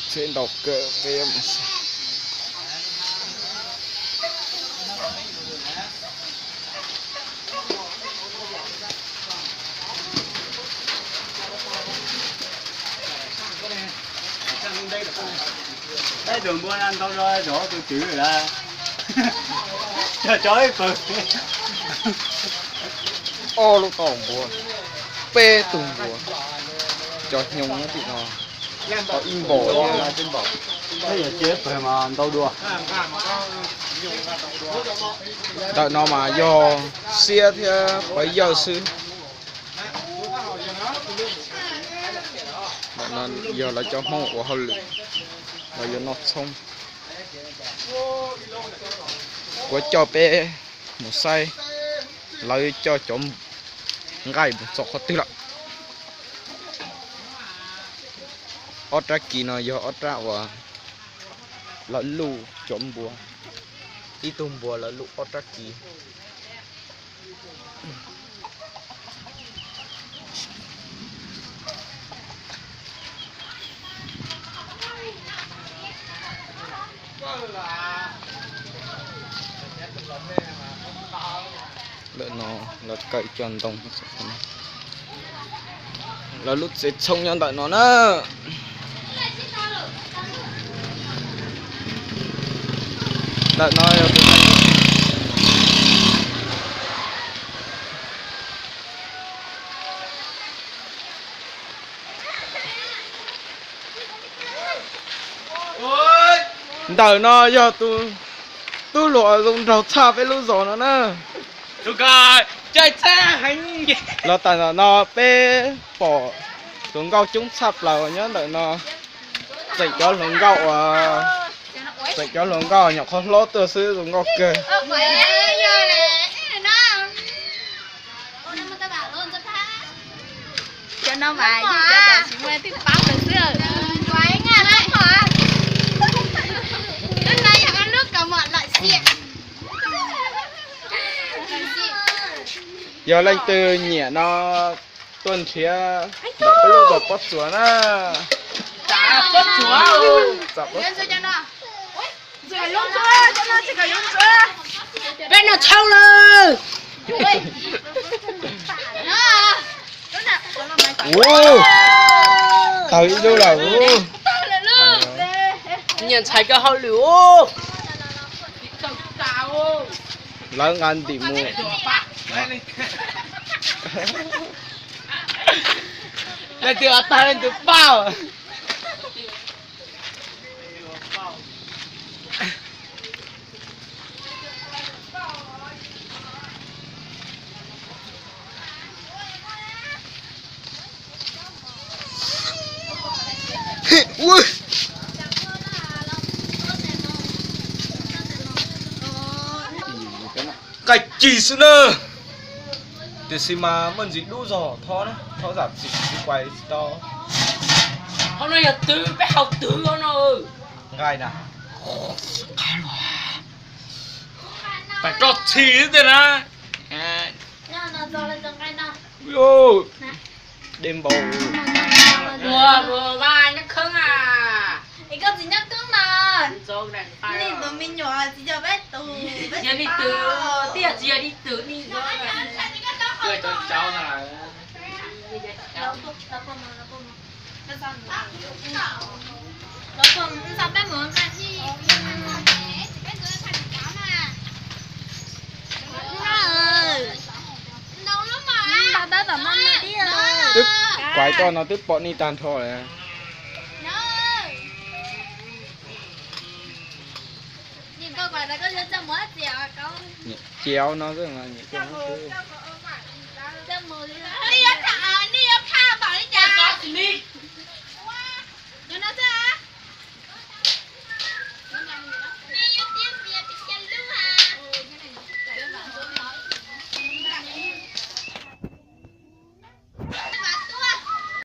Tsheb ntau kawg peb mus. Tus npua ntau zog zov tus tswv lawm. Cog cov ib pawg. Ob lub tauj npua, peb tug npua, cov xyoo tim no tau ib npaum. Yog cia ib pawg mas ntau dua. Ntawm no mas yog siab thiab pawv yawg xwb. Ntawm no yog lawv cov Hmoob ua hauj lwm, lawv yuav noj tshoob. Kuv coj peb mus saib lawv coj cov nqaij mus txog qhov twg lawm. Ob rab kis no yog ob rab uas lawv luj cov npua, ib tug npua lawv luj ob rab kis. Ntawm no lawv kaw cov ntoo, lawv lub tsev tshoob nyob ntawm no na. Ntawm no yog tus Ntawm no yog tus tub hluas zoo nraug tshaj peb lub zos no na. Los tawm ntawm no peb pom hluas nkauj coob tshaj plaws nyob ntawm no. Tseem cov hluas nkauj uas, tseem cov hluas nkauj nyuam qhuav hlob tuaj xwb zoo nkauj kawg. Cov no mas yog cov tsis muaj twb paub lawm xwb. Yog leej twg nyiam no tuaj nrhiav ntawm peb lub zos Pob Tsuas na. Peb noj tshoob lawm. Tawg ib lub lawm. Nyiam ntxhais koj hauj lwm. Lawv nqa ntim mus. Leej twg ua tag leej twg pauj. Nqaij ci xwb na. Tiam sis mas muaj ntsis dub zog, thov na, thov zam txim kuv kuais tsis tau. Qhov no yog twg, peb haus twg no. Nqaij na. Pais roj txhi xwb tiag na. Dej npau. Ua, ua, ua, nyob khoob a. Es koj tsis nyob khoob no. Tus me nyuam tsis yog peb tus, peb yog li tus, twb yog tsis yog li tus ni. Cov cov no lawm. Twb kuav koj no twb pom nej tag nrho lawm. Ces no xwb mas nyiam coj xwb.